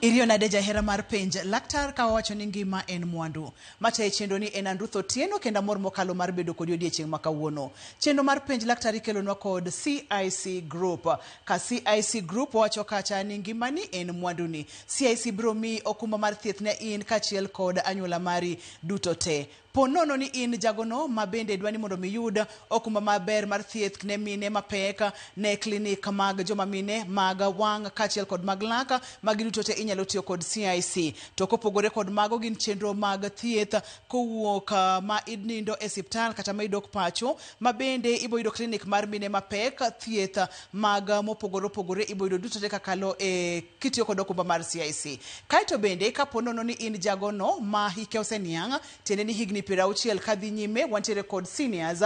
Iriyo nade jahera mar penj laktar ka wawacho ni ngima en mwandu. Matayo chenro ni en Andruth Otieno kendo amor mokalo mar bedo kodi odiechieng' ma kawuono. Chenro mar penj laktar ikelonwa kod CIC Group. Ka CIC Group wacho kacha ni ngimani en mwanduni. CIC biro miyi okumba mar thieth ne in kaachiel kod anyuola mari duto te. Po nono ni in jagono ma bende dwa ni mondo mi yud okumba maber mar thieth ne mine mapek, ne klinik mag joma mine, mag wang' kaachiel kod mag lak, magi duto te inyalo tiyo kod CIC. To kopogore kod mago gin chenro mag thieth kowuok ma inindo e siptal kata ma idok pacho, ma bende ibo yudo klinik mar mine mapek, thieth mag mopogore opogore ibo yudo duto te kakalo e kitiyo kod okumba mar CIC. Kaeto bende kapo nono ni in jagono ma hike oseniang', tiende ni higni 60 kadhi nyime, wantiere kod seniors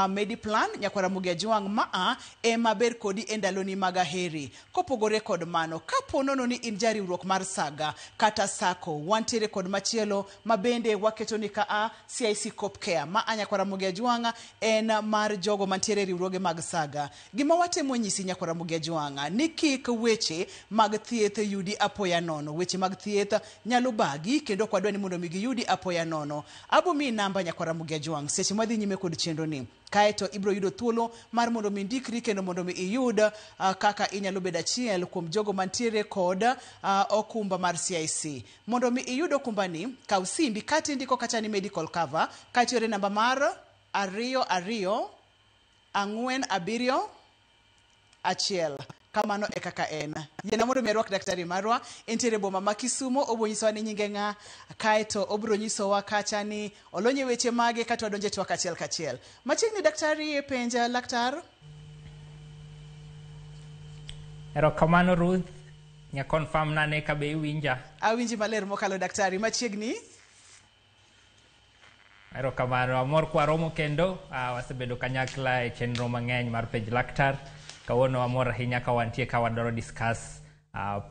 Mediplan nyakwar Ramogi Ajwang' maa ema ber kodi e ndaloni mag aheri. Kopogore kod mano, kapo nono ni in jariwruok mar Saga kata Sacco, wantiere kod machielo ma bende waketo ni kaa CIC Cop Care ma a nyakwar Ramogi Ajwang' en mar jogo mantiere e riwruoge mag Saga. Gima watemo nyisi nyakwar Ramogi Ajwang' ni kik weche mag thieth yudi apoya nono. Weche mag thieth nyalo bagi kendo ok wadwa ni mondo mi giyudi apoya nono. Abo miyi namba nyakwar Ramogi Ajwang' seche mwadhi nyime kod chenro ni. Kaeto ibiro yudo thuolo mar mondo mi indikri kendo mondo mi iyud kaka inyalo bedo achiel kuom jogo mantiere kod okumba mar CIC. Mondo mi iyud okumba ni, kaw simbi kaeto indiko kacha ni medical cover kaeto iore namba mar 2 2 4 7 1. Kamano e kaka en. Yiena mondo mi arwak daktari marwa, entiere e boma ma Kisumo, obiro nyisowa ni nyinge ng'a, kaeto obiro nyisowa kacha ni olony e weche mage kato wadonjo e twak achiel kachiel. Machiegni daktari e penja laktar. Erokamano Ruth, nya confirm nane ka be iwinja. Awinji maler mokalo daktari, machiegni. Erokamano, amor kwaromo kendo. Wasebedo kanyakla e chenro mang'eny mar penj laktar. Kawuono amor ahinya ka wantie ka wadwaro discuss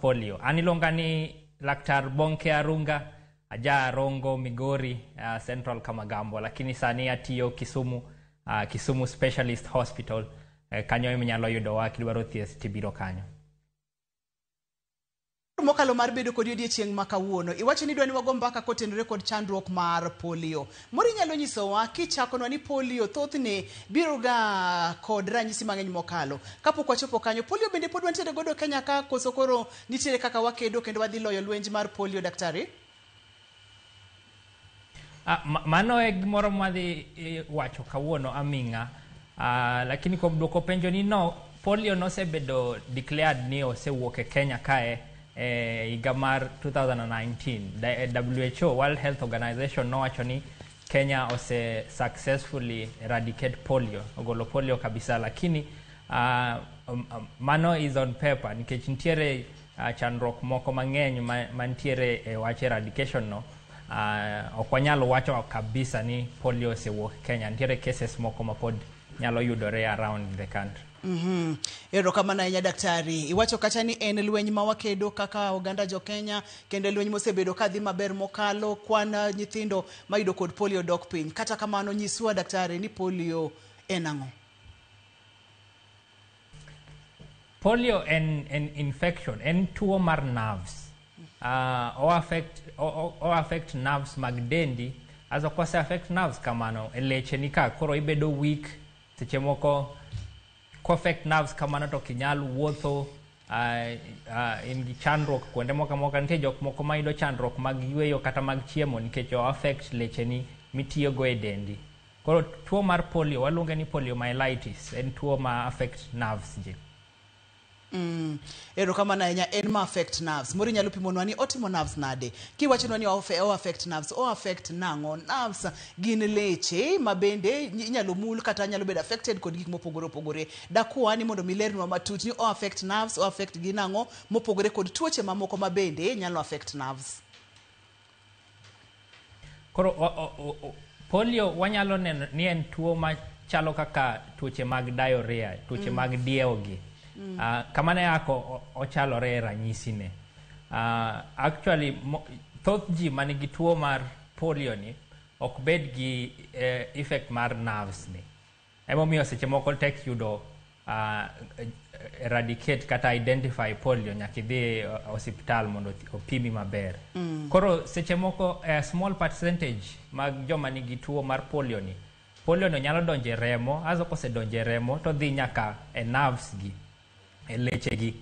polio. An iluonga ni Laktar Bonke Arunga, aja Rongo Migori, Central Kamagambo, lakini sani atiyo Kisumu, Kisumu Specialist Hospital. Kanyo eminyalo yudowa kidwaro thieth tibiro kanyo. Mokalo mar bedo kodi odiechieng' ma kawuono. Iwacho ni idwa ni wago mbaka kotenore kod chandruok mar polio. Moro inyalo nyisowa kichakonwa ni polio thothne biro ga kod ranyisi mang'eny mokalo. Kapok wachopo kanyo, polio bende pod wantiere godo Kenya ka koso koro nitiere kaka wakedo kendo wadhi loyo lwenj mar polio daktari? Mano e gimoro mwadhi wacho kawuono aming'a. Lakini kuom duoko penjo ni no, polio nosebedo declared ni osewuok e Kenya kae higa mar 2019. WHO, World Health Organization, nowacho ni Kenya ose successfully eradicate polio, ogolo polio kabisa, lakini mano is on paper nikech nitiere chandruok moko mang'eny mantiere e wach eradication no. Ok wanyal wacho kabisa ni polio osewuok Kenya. Nitiere cases moko ma pod nyalo yudore around the country. Erokamano ahinya daktari. Iwacho kacha ni en lweny ma wakedo kaka oganda jo Kenya kendo en lweny mosebedo ka dhi maber mokalo kwan nyithindo mayudo kod polio dok piny. Kata kamano nyiswa daktari ni polio en ang'o? Polio en infection, en tuo mar nerves. O affect nerves mag dendi. Aso kose affect nerves kamano, e leche ni ka, koro ibedo weak, seche moko ko affect nerves kamano to ok inyal wuotho, in gi chandruok kuonde moko amoka. Nitie jok moko mayudo chandruok mag yweyo kata mag chiemo nikech o affect lecheni mitiyogo e dendi. Koro tuo mar polio, waluonge ni poliomyelitis, en tuo ma affect nerves ji. Erokamano ahinya, en ma affect nerves. Moro inyalo pimonwa ni otimo nerves nade? Kiwachonwa ni o affect nerves, o affect nang'o? Nerves gin leche ma bende inyalo mul kata nyalo bedo affected kod gik mopogore opogore. Dakwa ni mondo milernwa matut ni o affect nerves, o affect gi nang'o mopogore kod tuoche mamoko ma bende nyalo affect nerves. Koro polio wanyalo neno ni en tuo machalo kaka tuoche mag diarrhea, tuoche mag diewo gi. Kamano e kaka ochalore e ranyisine. Actually, thoth ji manigi tuo mar polio ni ok bed gi effect mar nerves ni. Emomiyo seche moko tek yudo eradicate kata identify polio nyaka idhi osiptal mondo opimi maber. Koro seche moko a small percentage mag joma nigi tuo mar polio ni, polio no nyalo donjo e remo, aso kosedonjo e remo to dhi nyaka e nerves gi, e leche gi.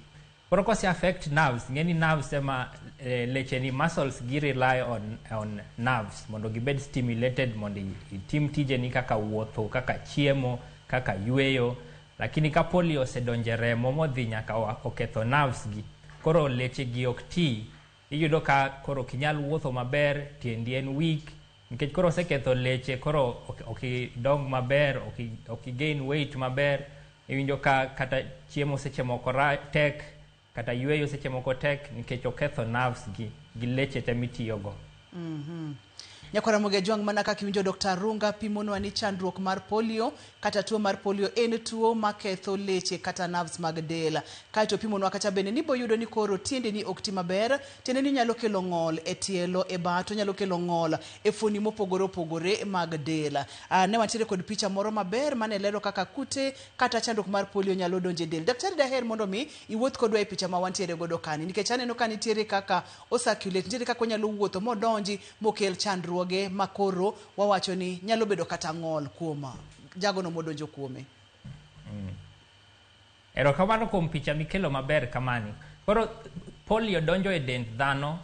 Koro kose affect nerves, ng'e ni nerves ema leche ni muscles gi rely on nerves mondo gibed stimulated mondo itim tijeni kaka wuotho, kaka chiemo, kaka yweyo. Lakini ka polio osedonjo e remo modhi nyaka oketho nerves gi, koro leche gi ok ti, iyudo ka koro ok inyal wuotho maber, tiendi en weak, nikech koro oseketho leche, koro ok idong maber, ok i gain weight maber, iwinjo ka kata chiemo seche moko tek, kata yweyo seche moko tek, nikech oketho nerves gi leche te mitiyogo. Nyakwara Ramogi Ajwang', mana kaka iwinjo Dr. Arunga pimonwa ni chandruok mar polio kata tuo mar polio en tuo maketho leche kata nerves mag del. Kaeto pimonwa kata bende ni boyudo ni koro tiendeni ok ti maber, tiendeni nyalo kelo ng'ol e tielo, e bat, onyalo kelo ng'ol e fuoni mopogore opogore mag del. Ne wantiere kod picha moro maber mane lero kaka kute kata chandruok mar polio nyalo donjo e del. Daktari, daher mondo mi iwuoth kodwa e picha ma wantiere godo kani, nikech aneno ka nitiere kaka o circulate, nitiere kaka onyalo wuotho modonji mokel chandruoge makoro wawacho ni nyalo bedo kata ng'ol kuom jagono modonjo kuome. Erokamano kuom picha mikelo maber kamani. Koro polio donjo e dend dhano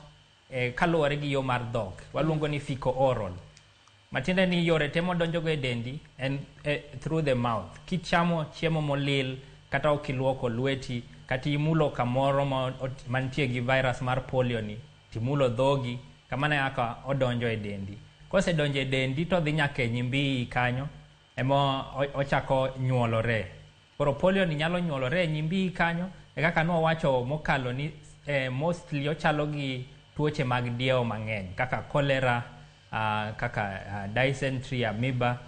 kaluwore gi yo mar dhok. Waluongo ni fecal oral. Matiende ni yore te modonjogo e dendi en through the mouth. Kichamo chiemo molil, kata ok iluoko lweti, kata imulo kamoro mantie gi virus mar polio ni, timulo dhogi, kamano e kaka odonjo e dendi. Kosedonjo e dendi to odhi nyaka e nyimbi iyi kanyo, ema ochako nyuolore. Koro polio ni nyalo nyuolore e nyimbi iyi kanyo, e kaka nwawacho mokalo ni mostly ochalo gi tuoche mag diewo mang'eny, kaka cholera, kaka dysentery, amoeba.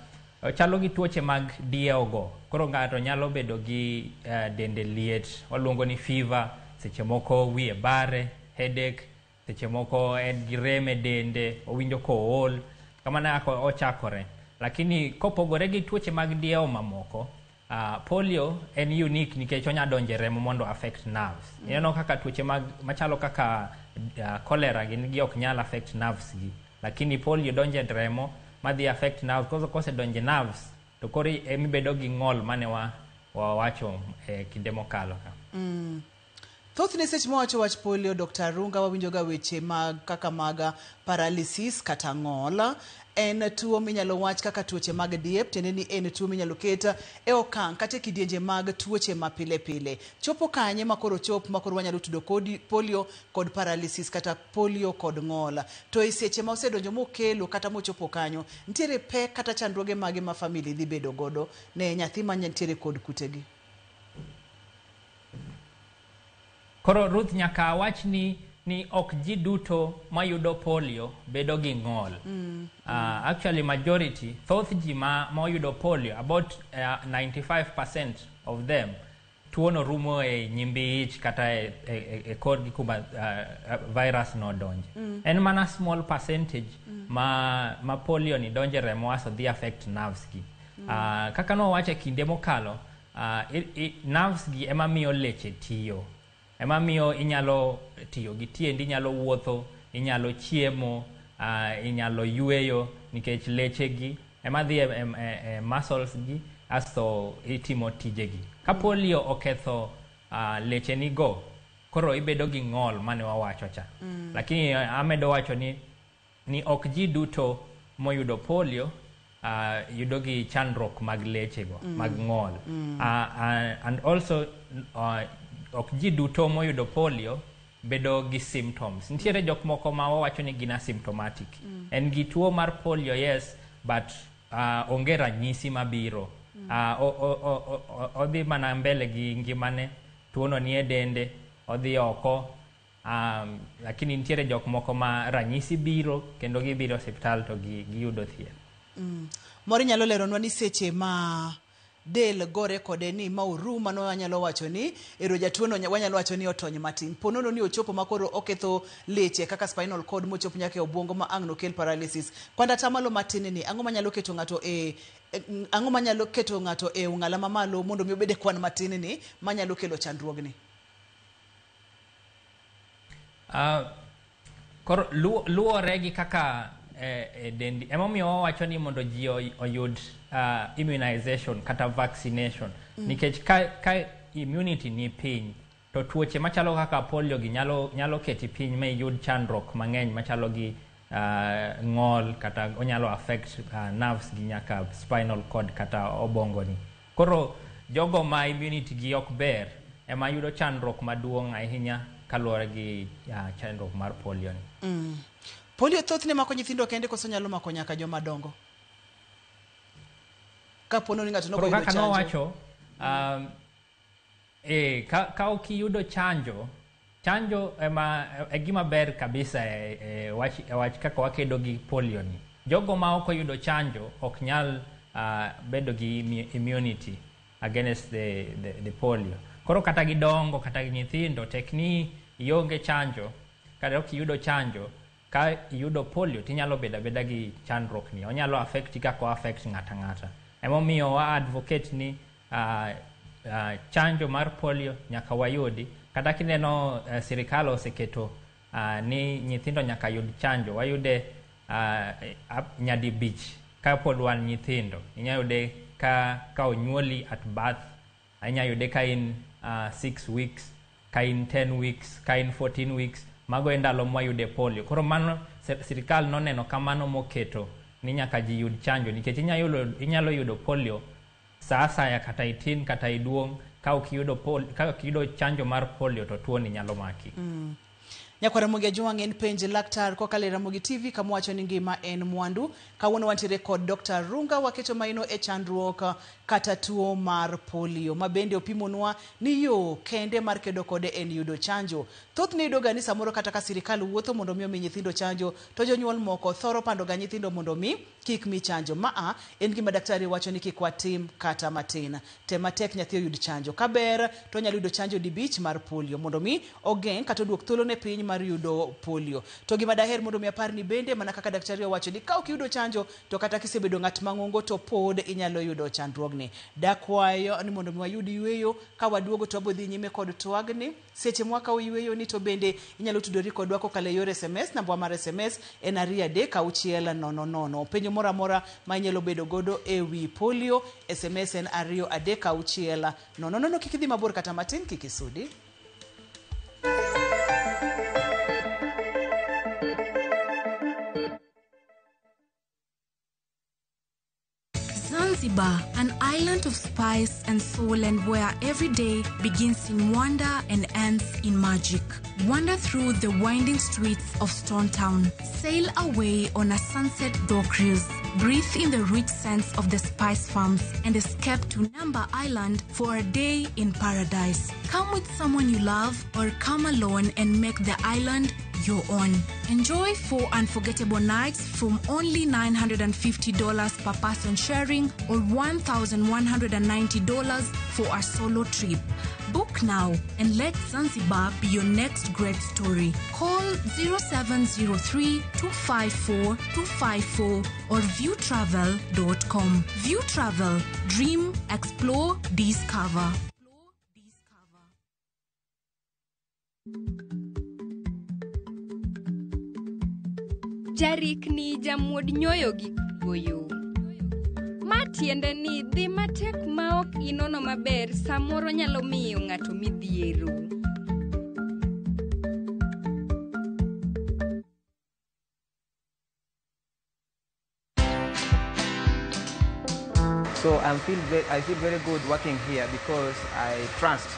Ochalo gi tuoche mag diewo go. Koro ng'ato nyalo bedo gi dende liet, waluongo ni fever, seche moko wiye bare, headache, seche moko en gi rem e dende, owinjo kool, kamano e kaka ochakore. Lakini kopogore gi tuoche mag diewo mamoko, polio en unique nikech onya donjo e remo mondo affect nerves. Ineno kaka tuoche mag machalo kaka cholera gin gi ok nyal affect nerves gi. Lakini polio donjo e remo madhi affect nerves, kosedonjo e nerves to koro emibedo gi ng'ol mane wawacho e kinde mokalo ka. Thothne seche mawacho wach polio, Dr. Arunga, wawinjo ga weche mag kaka mag paralysis kata ng'ol. En tuo minyalo wach kaka tuoche mag diep, tiende ni en tuo minyalo ket e okang' kata e kidienje mag tuoche ma pile pile. Chopo kanye makoro chop makoro wanyalo tudo kodi polio kod paralysis kata polio kod ng'ol. To e seche ma osedonjo mokelo kata mochopo kanyo, nitiere pek kata chandruoge mage ma family dhi bedo godo ne nyathi ma nitiere kod kutegi? Koro Ruth, nyaka awach ni ok ji duto mayudo polio bedo gi ng'ol. Actually majority, thoth ji ma oyudo polio, about 95% of them, tuono rumo e nyimbi ich kata e korgi kuma virus no donje. En mana small percentage ma polio ni donje remo aso dhi affect nerves gi. Kaka nowacho e kinde mokalo, nerves gi ema miyo leche tiyo. Ema miyo inyalo tiyo gi tiendi, inyalo wuotho, inyalo chiemo, inyalo yweyo, nikech leche gi ema dhi e muscles gi, asto itimo tijegi. Ka polio oketho leche ni go, koro ibedo gi ng'ol mane wawacho cha. Lakini amedo wacho ni ok ji duto moyudo polio yudo gi chandruok mag leche go, mag ng'ol. And also ok ji duto moyudo polio bedo gi symptoms. Nitiere jok moko ma wawacho ni gin asymptomatic. En gi tuo mar polio, yes, but onge ranyisi mabiro. Odhi mana mbele gi ngimane, tuono nie dende, odhi oko, lakini nitiere jok moko ma ranyisi biro kendo gibiro osiptal to giyudo thieth. Moro inyalo leronwa ni seche ma del gore kode ni ma orum, mano wanyalo wacho ni ero jatuono wanyalo wacho ni otony matin. Ponono ni ochopo makoro oketho leche kaka spinal cord mochop nyaka e obwongo ma ang' nokel paralysis. Kwand atamalo matin ni ang'o manyalo keto ng'ato e ang'o manyalo keto ng'ato e ong'ala mamalo mondo mi obed e kwan matin ni manyalo kelo chandruogni? Koro luwore gi kaka dendi, emomiyo wawacho ni mondo ji oyud immunization kata vaccination. Nikech ka immunity ni piny to tuoche machalo kaka polio gi nyalo keti piny ma iyud chandruok mang'eny machalo gi ng'ol kata onyalo affect nerves gi nyaka spinal cord kata obongo ni. Koro jogo ma immunity gi ok ber ema yudo chandruok maduong' ahinya kaluwore gi chandruok mar polio ni. Polio thothne mako nyithindo kende koso nyalo mako nyaka joma dongo? Kapo ni ng'ato nokoyudo chanjo. Kaka nowacho, ka ok iyudo chanjo, chanjo ema e gima ber kabisa e wach kaka wakedo gi polio ni. Jogo ma ok oyudo chanjo ok nyal bedo gi immunity against the polio. Koro kata gidongo kata gi nyithindo tek ni ionge chanjo, kata ok iyudo chanjo, ka iyudo polio tinyalo bedo abeda gi chandruok ni. Onyalo affect kaka o affect ng'ata ng'ata. Emomiyo wa advocate ni chanjo mar polio nyaka wayudi. Kata kineno sirikal oseketo ni nyithindo nyaka yud chanjo, wayude nyadi bich kapod wan nyithindo. Inyalo yude ka onyuoli at birth, inyalo yude ka in 6 weeks, ka in 10 weeks, ka in 14 weeks. Mago e ndalo mwayude polio. Koro mano sirikal noneno kamano moketo ni nyaka ji yud chanjo nikech inyalo yudo polio sa asaya kata itin kata iduong'. Ka ok iyudo chanjo mar polio to tuoni nyalo maki. Nyakwar Ramogi Ajwang' en penj laktar kokalo e Ramogi TV kama wacho ni ngima en mwandu. Kawuono wantiere kod Dr. Runga waketo maino e chandruok kata tuo mar polio ma bende opimonwa ni yo kende mar kedo kode en yudo chanjo. Thothne iyudo ga ni samoro kata ka sirikal wuotho mondo mi omi nyithindo chanjo to jonyuol moko thoro pando ga nyithindo mondo mi kik mi chanjo. Maa en gima daktari wacho ni kik watim kata matin. Tem matek nyathi oyud chanjo. Kaber to onyalo yudo chanjo dibich mar polio mondo mi ogeng' kata oduok thuolo ne piny mar yudo polio. To gima daher mondo mi apar ni bende mana kaka daktari owacho ni ka ok iyudo chanjo to kata kisebedo ng'at mang'ongo to pod inyalo yudo chandruogni. Dakwayo ni mondo mi wayud yueyo, ka waduogo to wabiro dhi nyime kod twagni. Seche mwakawo yueyo ni to bende inyalo tudori kodwa kokalo e yor SMS. Namba mar SMS en 2 3 6 0 0. Penjo moro amora ma inyalo bedo godo e wi polio, SMS en 2 3 6 0 0. Kik idhi mabor kata matin, kik isudi. Zanzibar, an island of spice and soul, and where every day begins in wonder and ends in magic. Wander through the winding streets of Stone Town. Sail away on a sunset dhow cruise. Breathe in the rich scents of the spice farms and escape to Mnemba Island for a day in paradise. Come with someone you love or come alone and make the island your own. Enjoy 4 unforgettable nights from only $950 per person sharing or $1,190 for a solo trip. Book now and let Zanzibar be your next great story. Call 0703 254 254 or viewtravel.com. View Travel. Dream, explore, discover. Jarikni jamuod nyoyo gi kuoyo. Ma tiende ni dhi matek ma ok inono maber samoro nyalo miyo ng'ato midhiero. So I feel very good working here because I trust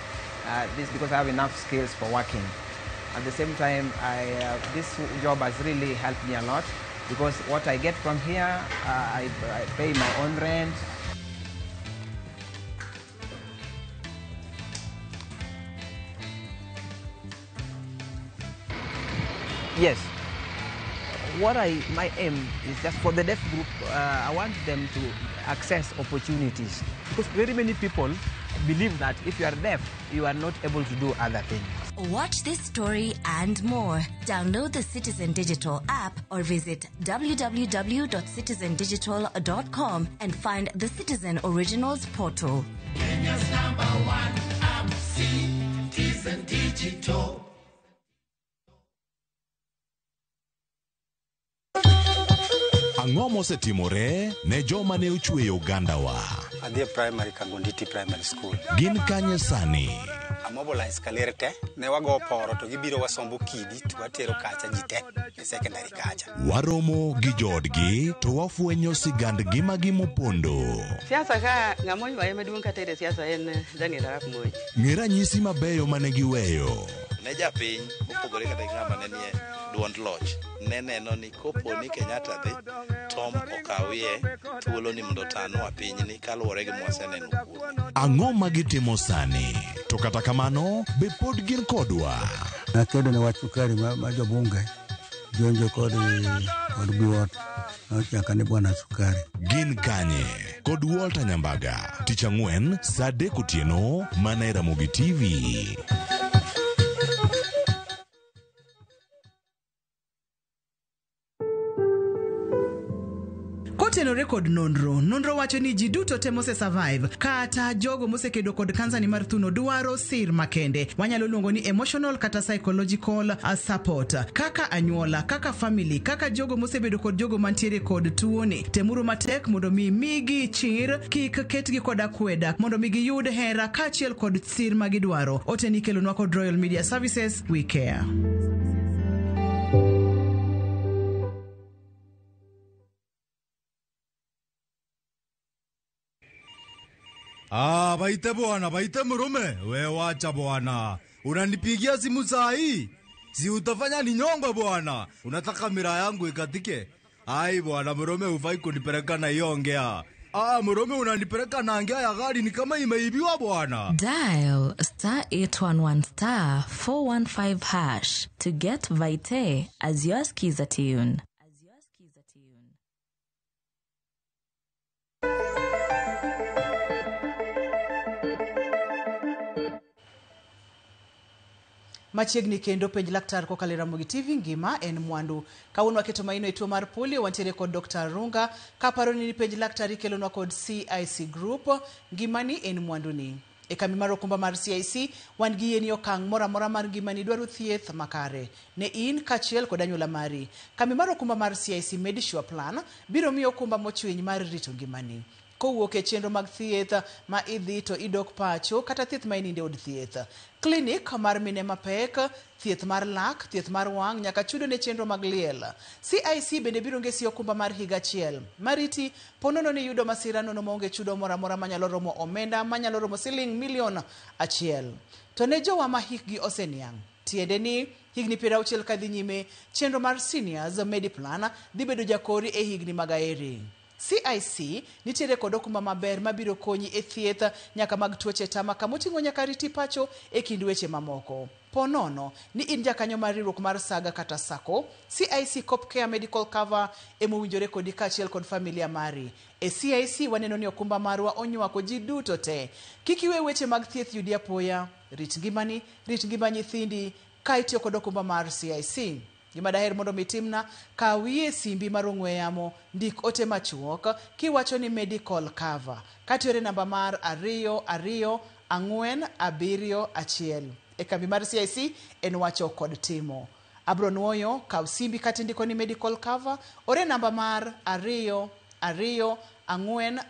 this, because I have enough skills for working. At the same time, this job has really helped me a lot, because what I get from here, I pay my own rent. Yes, What I my aim is just for the deaf group. I want them to access opportunities because very many people believe that if you are deaf, you are not able to do other things. Watch this story and more. Download the Citizen Digital app or visit www.citizendigital.com and find the Citizen Originals portal. Kenya's number one app, Citizen Digital. Ang'o mosetimore ne joma ne ochweyo ogandawa? Adhi e primary Kagonditi Primary School. Gin kanye sani? Amobilize kaler te, ne wago poro to gibiro wasombo kidi to watero kacha ji te e secondary kacha. Waromo gi joodgi to wafwenyo sigand ngimagi mopondo. Siasa ka ng'ama oywaye maduong' kata e siasa en Daniel Arap Moi. Ng'e ranyisi mabeyo mane giweyo. Ne japiny mopogore kata gi ng'ama ne nie duond loch ne neno ni kopo ni Kenyatta dhi Tom okawie thuolo ni mondo otanwa pinyni kaluwore gi mwaseneno kuome. Ang'o ma gitimo sani? To kata kamano, be pod gin kodwa? Nakedo ne wach sukari ma jobunge jonjo kod Biwott nochaka ni bwana sukari. Gin kanye? Kod Walter Nyambaga, tich ang'wen saa 3 otieno mana e Ramogi TV. Kotenore kod nonro, nonro wacho ni ji duto te mose survive kata jogo mosekedo kod kansa ni mar thuno dwaro sir makende. Wanyalo luongo ni emotional kata psychological support. Kaka anyuola, kaka family, kaka jogo mosebedo kod jogo mantiere kod tuoni. Temuru matek mondo mi migi chir, kik ketgi kod akweda, mondo mi giyud hera kaachiel kod sir magidwaro. Ote ni kelonwa kod Royal Media Services, we care. Ah, baite bwana, baite mrume. We wacha bwana. Unanipigia simu saa hii? Si utafanya ninyongwe bwana. Unataka mira yangu ikatike? Ai bwana, mrume hufai kunipeleka na hiyo ongea. Ah, mrume unanipeleka na ngea ya gari ni kama imeibiwa bwana. Dial star 811 star 415 hash to get Vite as your skiza tune. Machiegni kendo penj laktar kokalo e Ramogi TV ngima en mwandu. Kawuono waketo maino e tuo mar polio, wantiere kod Dr. Runga. Kaparo ni penj laktar ikelonwa kod CIC Group, ngimani en mwanduni. E kambi mar okumba mar CIC, wan gi yie ni okang' moro amora mar ngimani dwaro thieth makare ne in kaachiel kod anyuola mari. Kambi mar okumba mar CIC Medisure Plan biro miyo okumba mochwiny mar rito ngimani. Kowuok e chenro mag thieth ma idhi to idok pacho kata thieth ma ininde od thieth. Klinik mar mine mapek, thieth mar lak, thieth mar wang' nyaka chudo ne chenro mag liel. CIC bende biro ngesi okumba mar higa achiel. Mariti ponono ni yudo masira nono maonge chudo moro amora manyalo romo omenda manyalo romo siling milion 1. To ne jowa ma hikgi oseniang', tiende ni higni 60 kadhi nyime, chenro mar Seniors Mediplan dhi bedo jakori e higni mag aeri. CIC nitiere kod okumba maber mabiro konyi e thieth nyaka mag tuoche tama kamoting'o nyaka riti pacho e kind weche mamoko. Po nono ni in jakanyo mar riwruok mar Saga kata Sacco, CIC Copcare Medical Cover emowinjore kodi kaachiel kod familia mari. E CIC waneno ni okumba marwa onywako ji duto te. Kik iwe weche mag thieth yudi apoya, rit ngimani, rit ngima nyithindi ka itiyo kod okumba mar CIC. Gima daher mondo mitimna, kawie simbi mar ong'we yamo, ndik ote machuok kiwacho ni medical cover katiore namba mar 2 2 4 7 1. E kambi mar CIC en wacho kod timo. Abro nuoyo, kaw simbi kata indiko ni medical cover, ore namba mar 2 2 4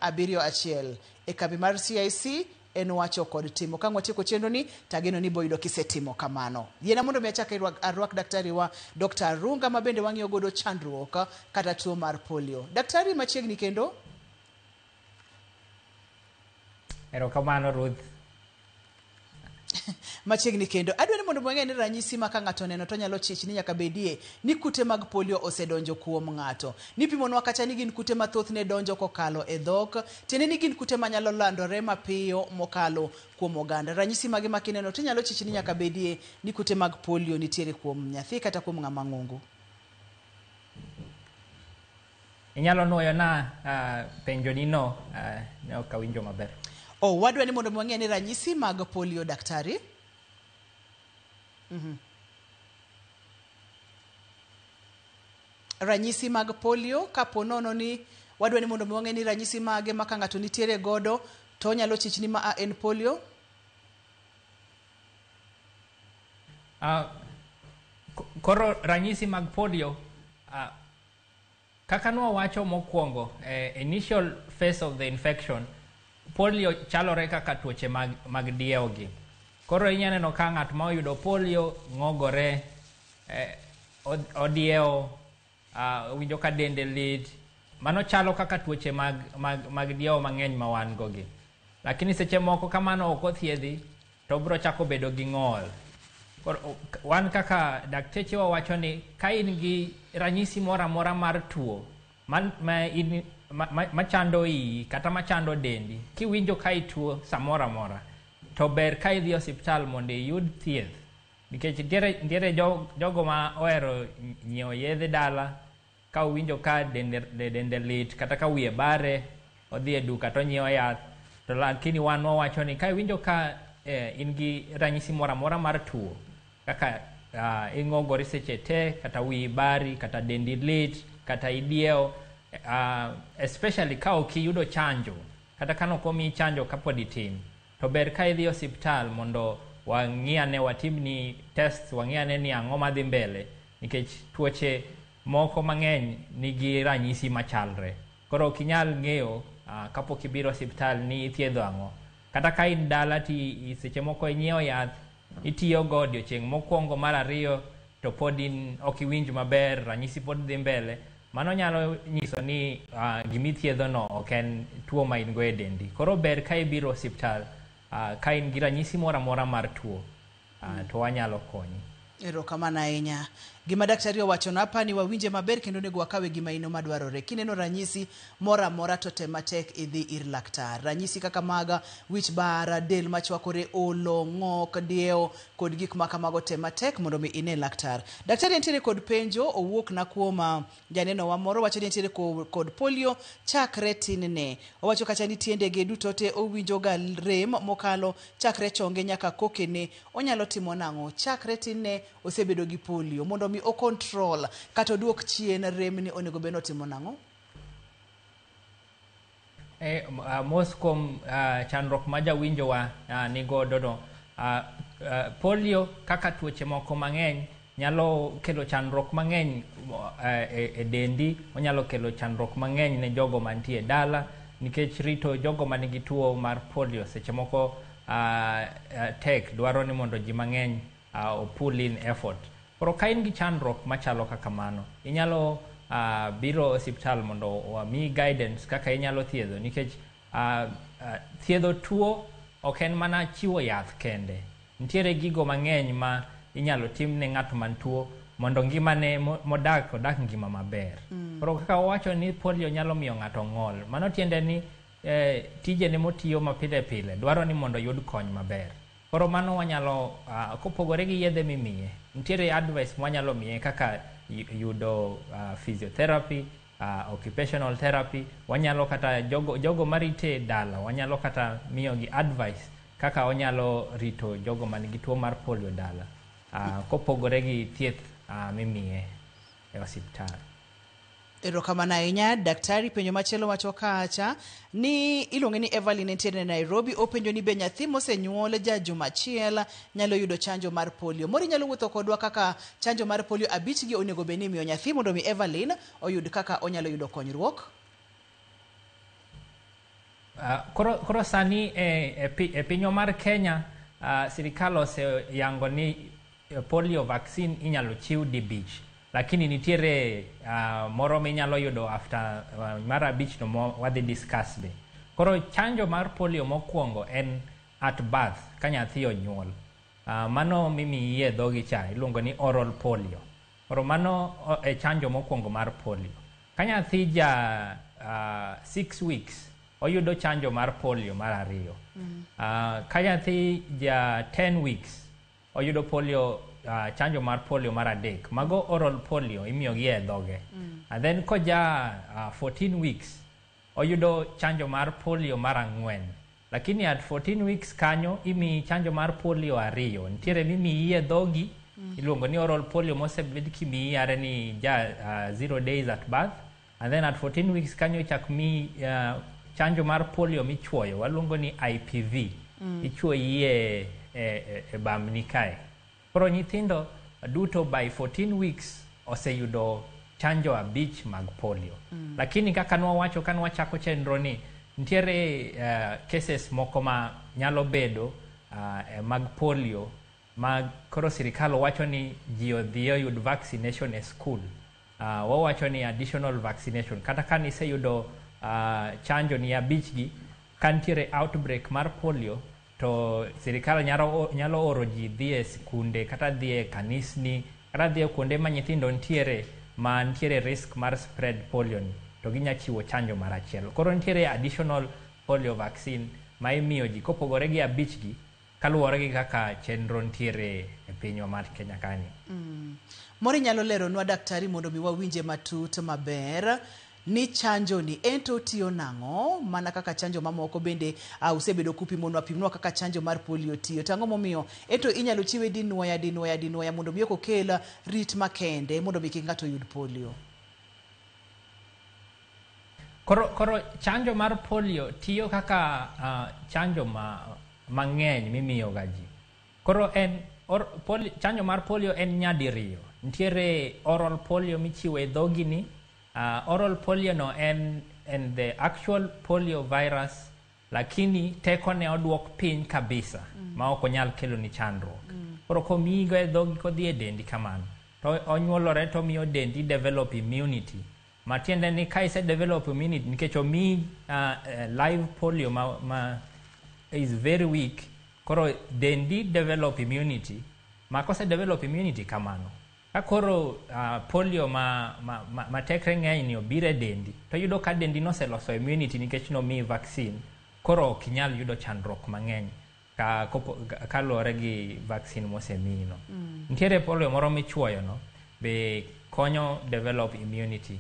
7 1. E kambi mar CIC en wacho kod timo. Ka watieko chenro ni tageno ni boyudo kisetimo kamano. Yiena mondo mi achak arwak daktari wa Dr. Runga ma bende wang'iyo godo chandruok kata tuo mar polio. Daktari machiegni kendo. Erokamano Ruth. Machiegni kendo. Adwaro ni mondo wang'e ni ranyisi ma ka ng'ato oneno to nyalo chich ni nyaka bedie ni kute mag polio osedonjo kuom ng'ato. Nipimonwa kacha ni gin kute mathoth ne donjo kokalo e dhok, tiende ni gin kute manyalo landore mapiyo mokalo kuom oganda. Ranyisi mage ma kineno to nyalo chich ni nyaka bedie ni kute mag polio nitiere kuom nyathi kata kuom ng'ama ng'ongo. Inyalo nuoyo na penjo ni no, ne ok awinjo maber. Oh, wadwa ni mondo wang'e ni ranyisi mag polio, daktari. Ranyisi mag polio, kapo nono ni wadwa ni mondo wang'e ni ranyisi mage ma ka ng'ato nitiere godo to onyalo chich ni ma en polio. Koro ranyisi mag polio, kaka nwawacho mokwongo, initial phase of the infection, polio chalore kaka tuoche mag diewo gi. Koro inya neno ka ng'at ma oyudo polio ng'ogore, odiewo, owinjo ka dende lit. Mano chalo kaka tuoche mag diewo mang'eny ma wan go gi. Lakini seche moko kamano ok othiedhi, to obiro chako bedo gi ng'ol. Koro wan kaka dakteche wawacho ni ka in gi ranyisi moro amora mar tuo machando iyi kata machando dendi, kiwinjo ka ituo samoro amora, to ber ka idhi osiptal mondo iyud thieth. Nikech nitiere jogo ma ohero nyiewo yedhe dala, ka owinjo ka dende lit kata ka wiye bare, odhi e duka to onyiewo yath. To lakini wan wawacho ni ka iwinjo ka in gi ranyisi moro amora mar tuo, kaka ing'ogori seche te, kata wiyi bari, kata dendi lit, kata idiewo, especially ka ok iyudo chanjo, kata ka ok omiyi chanjo kapod itin, to ber ka idhi osiptal mondo wang'i ane, watimni test, wang'i ane ni ang'o madhi mbele, nikech tuoche moko mang'eny nigi ranyisi machalre. Koro ok inyal ng'eyo kapok ibiro osiptal ni ithiedho ang'o. Kata ka in dala ti seche moko inyiewo yath, itiyo go odiochieng' mokwongo, mar ariyo to pod in ok iwinj maber, ranyisi pod dhi mbele. Mano nyalo nyiso ni gimithiedho no ok en tuo ma in go e dendi. Koro ber ka ibiro osiptal, ka in gi ranyisi moro amora mar tuo, to wanyalo konyi. Erokamano ahinya. Gima daktari owachono apani wawinje maber kendo onego wakawe gima ino madwarore. Kineno ranyisi moro amora to tem matek idhi ir laktar. Ranyisi kaka mag wich bar, del machwakore, olo, ng'ok, diewo kod gik ma kamago, tem matek mondo mi ine laktar. Daktari nitiere kod penjo owuok na kuom janeno wa moro, wacho ni nitiere kod polio chakre tinne. Owacho kacha ni tiendege duto te owinjo ga rem mokalo chakre chonge nyaka kokene. Onyalo timo nang'o? Chakre tinne osebedo gi polio, mondo mi o control kata oduok chien rem ni onego bed ni otimo nang'o? Mos kuom chandruok ma jawinjowa nigodo no. Polio kaka tuoche moko mang'eny nyalo kelo chandruok mang'eny e dendi, onyalo kelo chandruok mang'eny ne jogo mantie dala, nikech rito jogo manigi tuo mar polio seche moko tek, dwaro ni mondo ji mang'eny pull in effort. Koro ka in gi chandruok machalo kaka mano, inyalo biro osiptal mondo wamiyi guidance kaka inyalo thiedho, nikech thiedho tuo ok en mana chiwo yath kende. Nitiere gigo mang'eny ma inyalo tim ne ng'at man tuo mondo ngimane modak odak ngima maber. Koro kaka wawacho ni polio nyalo miyo ng'ato ng'ol, mano tiende ni tijene motiyo mapile pile dwaro ni mondo oyud kony maber. Koro mano wanyalo, kopogore gi yedhe mimiye, nitiere advice mwanyalo miye kaka yudo physiotherapy, occupational therapy. Wanyalo kata jogo marite dala, wanyalo kata miyogi advice kaka onyalo rito jogo manigi tuo mar polio dala, kopogore gi thieth mimiye e osiptal. Erokamano ahinya daktari. Penjo machielo wacho kacha ni iluonge ni Evelyn, entiere Nairobi. Openjo ni be nyathi mosenyuol ja juma achiel nyalo yudo chanjo mar polio? Moro inyalo wuotho kodwa kaka chanjo mar polio 5 gi onego bed ni imiyo nyathi mondo mi Evelyn oyud kaka onyalo yudo konyruok. Koro sani e pinywa mar Kenya, sirikal oseyango ni polio vaccine inyalo chiw dibich, lakini nitiere moro minyalo yudo after mar 5 no wadhi discuss be. Koro chanjo mar polio mokwongo en at birth, ka nyathi onyuol. Mano mimiyi e dhogi cha iluongo ni oral polio. Koro mano e chanjo mokwongo mar polio. Ka nyathi ja 6 weeks oyudo chanjo mar polio mar 2. Ka nyathi ja 10 weeks oyudo polio chanjo mar polio mar adek. Mago oral polio imiyogi e dhoge. And then koja 14 weeks oyudo chanjo mar polio mar ang'wen. Lakini at 14 weeks kanyo imiyi chanjo mar polio ariyo. Nitiere mimiyi e dhogi iluongo ni oral polio mosebed kimiyi are ni ja 0 days at birth. And then at 14 weeks kanyo ichak miyi chanjo mar polio michuoyo waluongo ni IPV. Ichuoyi e bamni kae. Koro nyithindo duto by 14 weeks oseyudo chanjo abich mag polio. Lakini kaka nwawacho ka nwachako chenro ni nitiere cases moko ma nyalo bedo mag polio ma koro sirikal wacho ni ji odhi oyud vaccination e school. Wawacho ni additional vaccination kata ka niseyudo chanjo ni abich gi ka nitiere outbreak mar polio to sirikal nyalo oro ji dhi e skunde kata dhi e kanisni kata dhi e kuonde ma nyithindo nitiere ma nitiere risk mar spread polio ni to ginya chiwo chanjo mar achiel. Koro nitiere additional polio vaccine ma imiyo ji kopogore gi abich gi kaluwore gi kaka chenro nitiere e pinywa mar Kenya kani. Moro inyalo leronwa daktari mondo mi wawinje matut maber ni chanjo ni ento tiyo nang'o mana kaka chanjo mamoko bende usebedo kupimonwa pimnwa kaka chanjo mar polio tiyo to ang'o momiyo ento inyalo chiwe dinwoya dinwoya dinwoya mondo mi ok okel rit makende mondo mi kik ng'ato yud polio. Koro chanjo mar polio tiyo kaka chanjo mang'eny mimiyo ga ji. Koro en chanjo mar polio en nyadiriyo. Nitiere oral polio michiwo e dhogi ni. Oral polio no en the actual polio virus lakini tekone oduok piny kabisa ma ok onyal kelo ni chandruok. Koro komiyigo e dhogi kodhi e dendi kamano to onyuolore to miyo dendi develop immunity. Matiende ni ka ise develop immunity nikech omiyi live polio ma is very weak, koro dendi develop immunity ma kose develop immunity kamano ka koro polio ma tekre ng'eny ni obiro e dendi to yudo ka dendi noseloso immunity nikech nomiyi vaccine, koro ok inyal yudo chandruok mang'eny kaluwore gi vaccine mosemiyi no. Nitiere polio moro michuoyo no be konyo develop immunity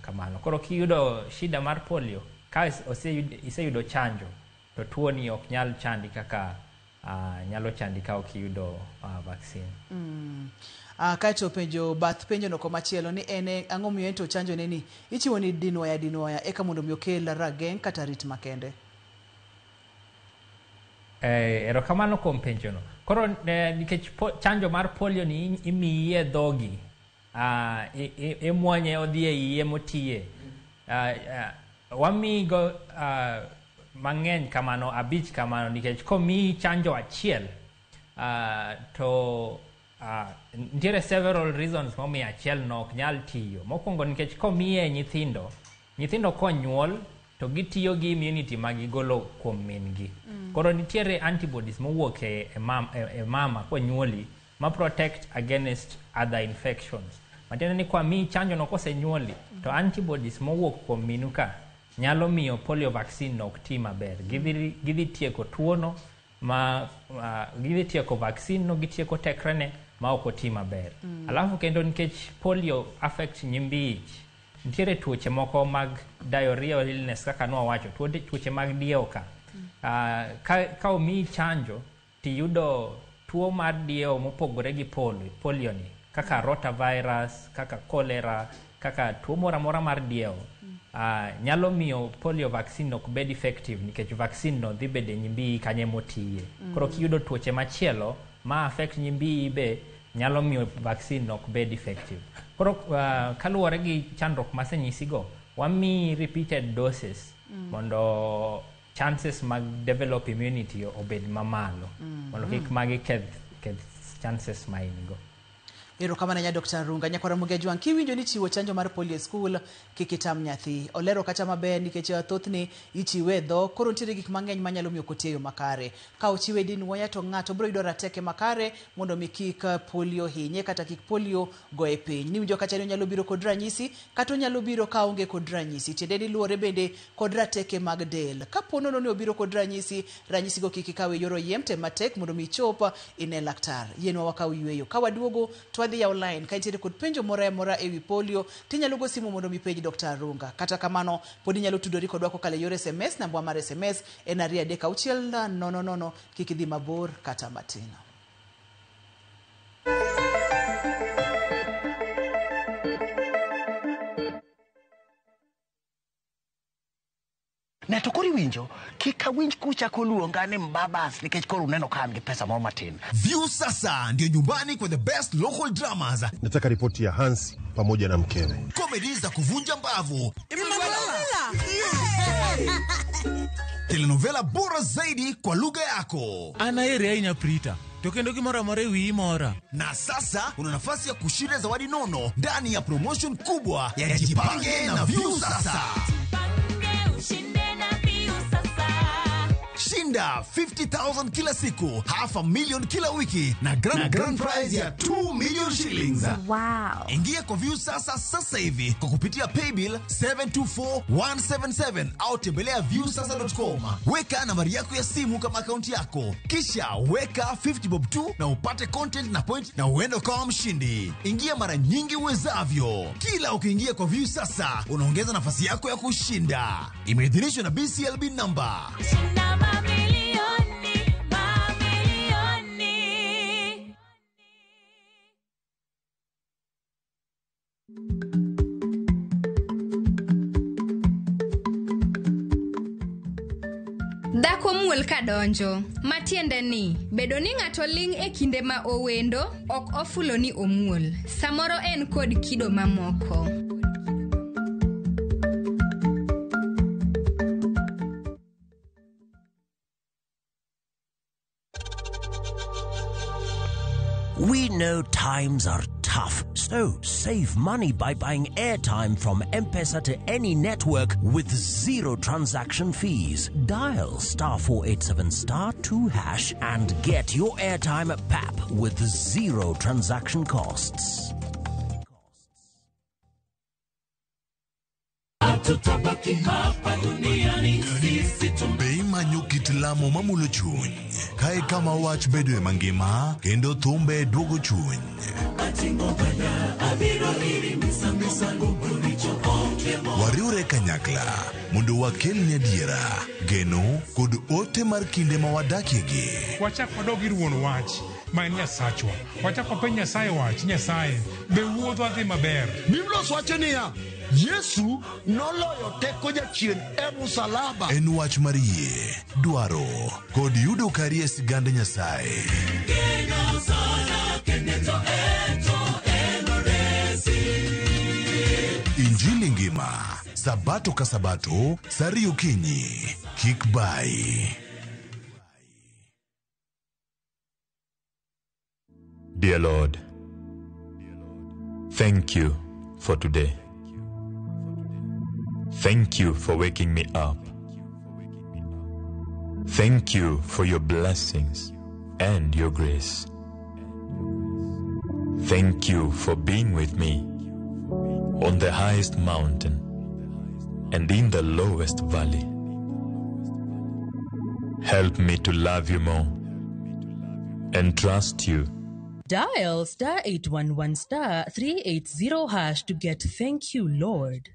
kamano. Koro kiyudo shida mar polio ka iseyudo chanjo to tuo ni ok nyal chandi kaka nyalo chandi ka ok iyudo vaccine. Kaeto penjo bath penjo no komachielo ni en ang'o miyo ento chanjo ne ni ichiwo ni dinwoya dinwoya eka mondo mi okel rageng' kata rit makende. Erokamano kuom penjo no. Koro nikech chanjo mar polio ni imiyi e dhogi, imuonye odhi e iye motiye. Wamiyigo mang'eny kamano abich kamano nikech komiyi chanjo achiel to nitiere several reasons momiyo achiel no ok nyal tiyo. Mokwongo nikech komiye nyithindo konyuol to gitiyo gi immunity ma gigolo kuom min gi. Koro nitiere antibodies mowuok e mama konyuoli ma protect against other infections. Matiende ni kwa miyi chanjo no kosenyuoli to antibodies mowuok kuom minu ka nyalo miyo polio vaccine no ok ti maber. Gidhi tieko tuono ma gidhi tieko vaccine no gitieko tekrene ma ok oti maber. Alafu kendo nikech polio affect nyimbi ich, nitiere tuoche moko mag diarrheal illness kaka nwawacho, tuoche mag diewo ka. Ka omiyi chanjo tiyudo tuo mar diewo mopogore gi polio ni kaka rotavirus, kaka cholera, kaka tuo moro amora mar diewo nyalo miyo polio vaccine ok bed effective nikech vaccine no dhi bedo e nyimbi kanye motiye. Koro kiyudo tuoche machielo ma affect nyimbi be nyalo miyo vaccine ok bed effective. Koro kaluwore gi chandruok masenyisigo, wamiyi repeated doses mondo chances mag develop immunity obed mamalo. Mondo kik magi keth chances ma in go. Erokamano ahinya Dr. Arunga. Nyakwar Ramogi Ajwang', kiwinjo ni chiwo chanjo mar polio e skul, kik itam nyathi. Olero kacha maber nikech thothne ichiwe e dhok, koro nitiere gik mang'eny manyalo miyo ok otiyo e yo makare. Ka ochiwe dinwoya to ng'ato biro yudo rateke makare mondo mi kik polio hinye kata kik polio goye piny. Niwinjo kacha ni onyalo biro kod ranyisi kata onyalo biro kaonge kod ranyisi. Tiende ni luwore bende kod rateke mag del. Kapo nono ni obiro kod ranyisi, ranyisigo kik ikaw e yor oyiem, tem matek mondo mi ichop ine laktar. Yienwa wakaw yueyo. Ka waduogo to wadhi yawo line ka intiere kod penjo moro amora ewi polio tinyalo go simu mondo mi ipenj Dr. Arunga. Kata kamano pod inyalo tudori kodwa kokalo e yor SMS, nambwa mar SMS en 236 0 0, kik idhi mabor kata matin. Ne to koro iwinjo kik awinj kuchako luonga ni mbabas nikech koro uneno ka an gi pesa moro matin. View sasa ndio nyumbani kwa the best local dramas. Nataka ripoti ya Hans pamoja na mkewe. Comedy za kuvunja mbavu, telenovela bora zaidi kwa lugha yako. An aheri ahinya Prita, to kendo gimoro amora e wiyi mora. Na sasa una nafasi ya kushinda zawadi nono ndani ya promotion kubwa ya Jipange na View Sasa. Shinda 50,000 kila siku, 500,000 kila wiki na grand prize ya 2 million shillings. Wow. Ingia kwa View Sasa sasa hivi kwa kupitia paybill 724177 au tembelea viewsasa.com. Weka nambari yako ya simu kama akaunti yako, kisha weka 50 bob tu na upate content na point na uende ukawa mshindi. Ingia mara nyingi uwezavyo. Kila ukiingia kwa View Sasa unaongeza nafasi yako ya kushinda. Imeidhinishwa na BCLB number. Mamilioni, mamilioni. Dhako muol kadonjo, matiende ni bedo ni ng'ato ling' e kinde ma owendo ok ofulo ni omuol. Samoro en kod kido mamoko. We know times are tough, so save money by buying airtime from M-Pesa to any network with zero transaction fees. Dial *487 *2# and get your airtime at PAP with zero transaction costs. Be imanyo kit lamo mamulo chuny kae kama wach bedoe mangima kendo thumbe duogo chuny. Wariwre kanyakla mondo wakelni adiera, geno kod ote mar kinde ma wadakiegi. Wachak wadog ir wuon wach ma en Nyasachwa. Wachak wapenj Nyasaye wach, Nyasaye, be wuodhwa dhi maber? Biblos wacho niya, Yesu noloyo teko jachien e musalaba. En wach mar yie, dwaro kod yudo kari e sigand Nyasaye. Injili ngima, Sabato ka Sabato, saa 2 okinyi. Kik bai. Dear Lord, thank you for today. Thank you for waking me up. Thank you for your blessings and your grace. Thank you for being with me on the highest mountain and in the lowest valley. Help me to love you more and trust you. Dial *811 *380# to get Thank You, Lord.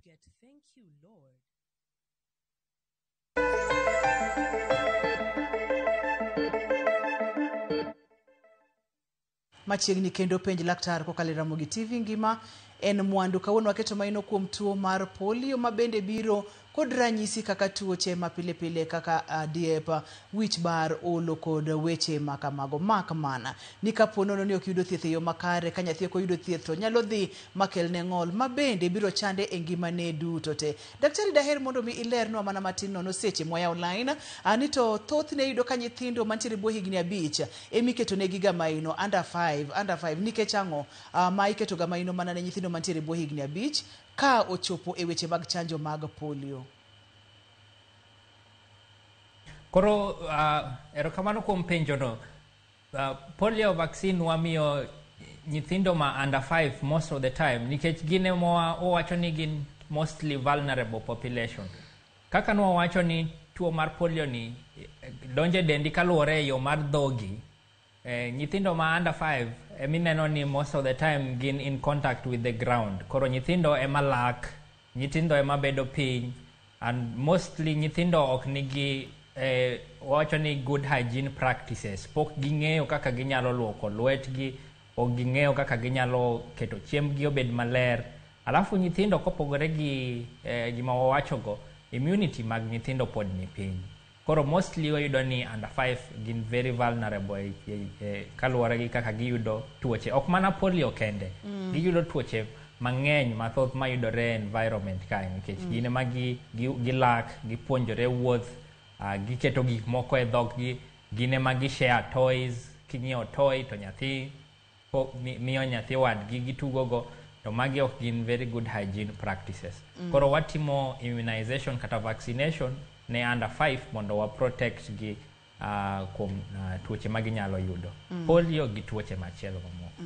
Machiegni kendo penj laktar kokalo e Ramogi TV ngima en mwandu. Kawuono waketo maino kuom tuo mar polio ma bende biro kod ranyisi kaka tuoche ma pile pile kaka adiep, wich bar, olo kod weche makamago. Mak mana ni kapo nono ni ok yudo thieth e yo makare, ka nyathi ok oyudo thieth to nyalo dhi makelne ng'ol ma bende biro chande e ngimane duto te. Daktari, daher mondo mi ilernwa mana matin nono seche moyawo line ani to thothne iyudo ka nyithindo mantiere bwo higni 5 emiketo negi ga maino under 5 nikech ang'o ma iketo ga maino mana ne nyithindo mantiere bwo higni 5 ka ochopo e weche mag chanjo mag polio? Koro erokamano kuom penjono. Polio vaccine wamiyo nyithindo ma under 5 most of the time nikech gin ema owacho ni gin mostly vulnerable population. Kaka nwawacho ni tuo mar polio ni donjo e dendi kaluwore e yo mar dhogi, nyithindo ma under 5 emineno ni most of the time gin in contact with the ground. Koro nyithindo ema lak, nyithindo ema bedo piny, and mostly nyithindo ok nigi wawacho ni good hygiene practices. Pok ging'eyo kaka ginyalo luoko lwetgi, pok ging'eyo kaka ginyalo keto chiembgi obed maler. Alafu nyithindo kopogore gi gima wawachogo, immunity mag nyithindo pod ni piny. Koro mostly wayudo ni under 5 gin very vulnerable kaluwore gi kaka giyudo tuoche. Ok mana polio kende, giyudo tuoche mang'eny mathoth mayudore e environment kae nikech gin ema gilak, gipuonjore wuoth, giketo gik moko e dhoggi, gin ema gi share toys. Kinyiewo toy to nyathi miyo nyathi wadgi gitugogo, to magi ok gin very good hygiene practices. Koro watimo immunization kata vaccination ne under 5 mondo wa protect gi kuom tuoche ma ginyalo yudo. Polio gi tuoche machielo mamoko.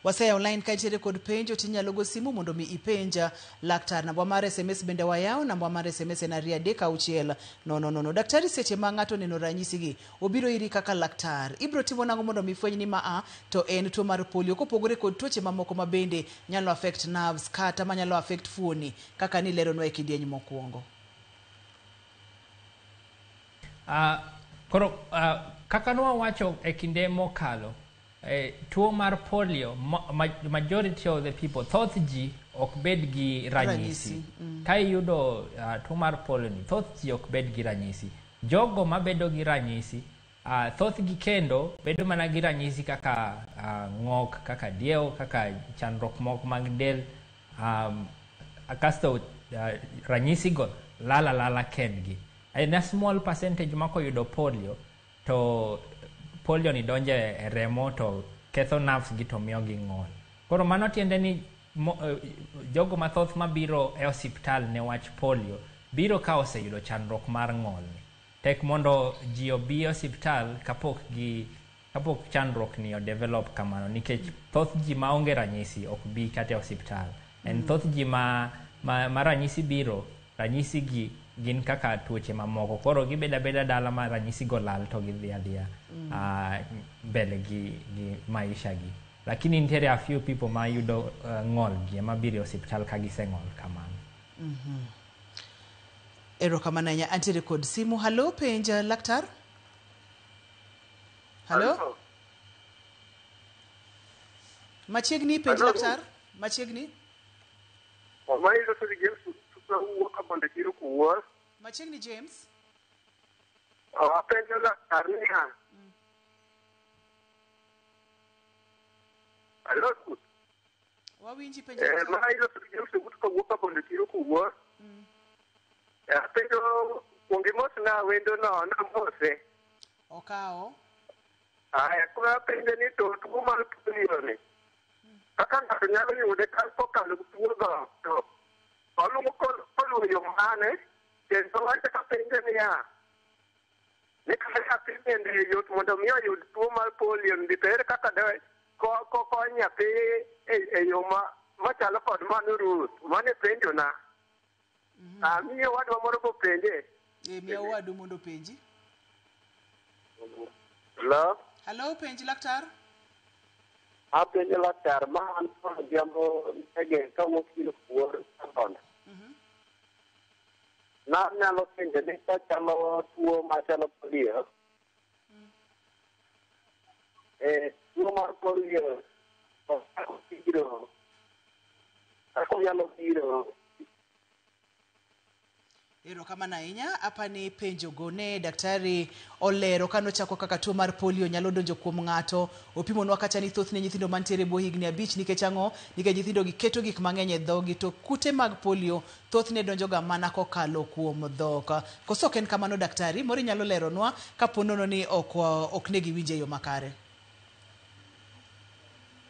Waseyawo line ka itiere kod penjo tinyalo go simu mondo mi ipenja laktar. Namba mar SMS bende wayawo, namba mar SMS en 236 000. Daktari, seche ma ng'ato oneno ranyisi gi, obiro iri kaka laktar, ibiro timo nang'o mondo mi fweny ni ma to en tuo mar polio kopogore kod tuoche mamoko ma bende nyalo affect nerves kata manyalo affect fuoni kaka nileronwa e kidieny mokwongo? Koro kaka nwawacho e kinde mokalo, tuo mar polio, majority of the people, thoth ji ok bed gi ranyisi. Ka iyudo tuo mar polio ni, thoth ji ok bed gi ranyisi. Jogo mabedo gi ranyisi, thoth gi kendo bedo mana gi ranyisi kaka ng'ok, kaka diewo, kaka chandruok moko mag del, kasto ranyisi go lala lala kendgi. En a small percentage ma koyudo polio to polio ni donjo e remo to ketho nerves gi to miyo gi ng'ol. Koro mano tiende ni jogo mathoth mabiro e osiptal ne wach polio biro ka oseyudo chandruok mar ng'ol ni. Tek mondo ji obi e osiptal kapok chandruok ni o develop kamano, nikech thoth ji maonge ranyisi ok bi kata e osiptal. En thoth ji ma ranyisi biro, ranyisi gi gin kaka tuoche mamoko. Koro gibedo abeda dala ma ranyisi go lal to gidhi adhiya mbele gi maisha gi. Lakini nitiere a few people ma yudo ng'ol gi ema biro e osiptal ka giseng'ol kamano. Erokamano ahinya. Antiere kod simu. Halo, penj laktar. Halo. Machiegni, penj laktar. Machiegni. Machiegni James. Apenjo laktar niya. Halo. Wawinji, penj laktar. Ma iloso James kawuok Kabondo chiro kowuok. Apenjo kuong imosna wendo no namose. Okawo. Aya, koro apenjo ni to tuo mar polio ni, kaka ng'ato nyalo yude kokalo tuo dhoth to oluwo koluwo yo mane? Kendo wachako apenjo niya, ni kata nyathi bende yot mondo mi oyud tuo mar polio ni, to ere kaka de kony nyathi e yo machalo kod mano Ruth? Mano e penjona. Miyo wadwa moro bopenje. Miyo wadu mondo openji. Hello? Hello, penj laktar. Apenjo laktar ma an Odhiambo Ndege kawuok Chiro Kuor Kabondo. Nanyalo penjo ni kachalo tuo machalo polio, tuo mar polio biro onyalo biro. Erokamano ahinya. Apani penjo go ne daktari olero kanochako kaka tuo mar polio nyalo donjo kuom ng'ato. Opimonwa kata ni thothne nyithindo mantiere e bwo higni 5 nikech ang'o? Nikech nyithindo gi keto gik mang'eny e dhogi to kute mag polio thothne donjo ga mana kokalo kuom dhok. Koso ok en kamano daktari? Moro inyalo leronwa kapo nono ni ok ne giwinje e yo makare.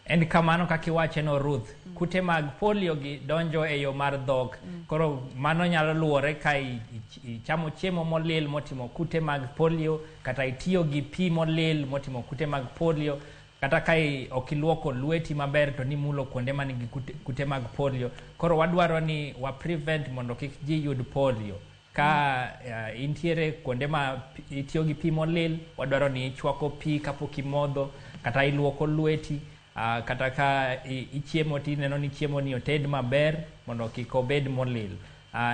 En kamano kaka iwache no Ruth, kute mag polio gi donjo e yo mar dhok. Koro mano nyalo luwore ka ichamo chiemo molil motimo kute mag polio, kata itiyo gi pi molil motimo kute mag polio, kata ka ok iluoko lweti maber to nimulo kuonde manigi kute mag polio. Koro wadwaro ni wa prevent mondo kik ji yud polio. Ka intiere kuonde ma itiyo gi pi molil, wadwaro ni ichwako pi kapok imodho, kata iluoko lweti. Kata ka ichiemo tineno ni chiemo ni oted maber mondo kik obed molil.